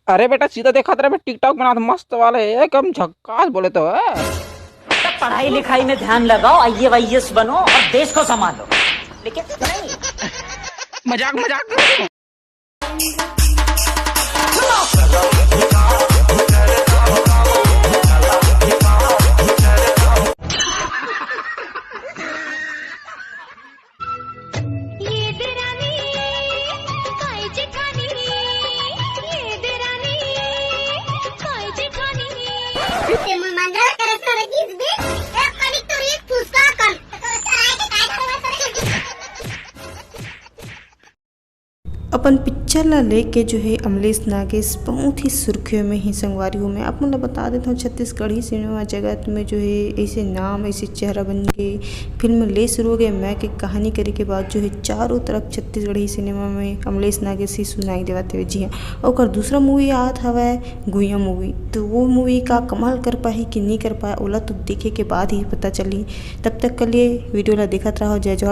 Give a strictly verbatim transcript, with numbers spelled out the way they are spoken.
अरे बेटा, सीधा देखत रहे, मैं TikTok बनात मस्त वाले, एकदम झक्कास बोले तो है। पढ़ाई लिखाई में ध्यान लगाओ, आईएएस बनो और देश को संभालो। लेकिन नहीं। मजाक मजाक। अपन पिक्चर ला लेके जो है अमलेश नागेश बहुत ही सुर्खियों में ही संगवारी हो। मैं आप मन ला बता देता हूँ, छत्तीसगढ़ी सिनेमा जगत में जो है ऐसे नाम, ऐसे चेहरा बन के फिल्म ले शुरू हो गए मैं के कहानी करे के बाद जो है चारों तरफ छत्तीसगढ़ी सिनेमा में अमलेश नागेश ही सुनाई देवत हवे। जी हाँ, ओकर दूसरा मूवी आत हवय गुइया मूवी, तो वो मूवी का कमाल कर पाही कि नहीं कर पाए, ओला तो देखे के बाद ही पता चली। तब तक के लिए वीडियो ला देखत रहो। जय जोहार।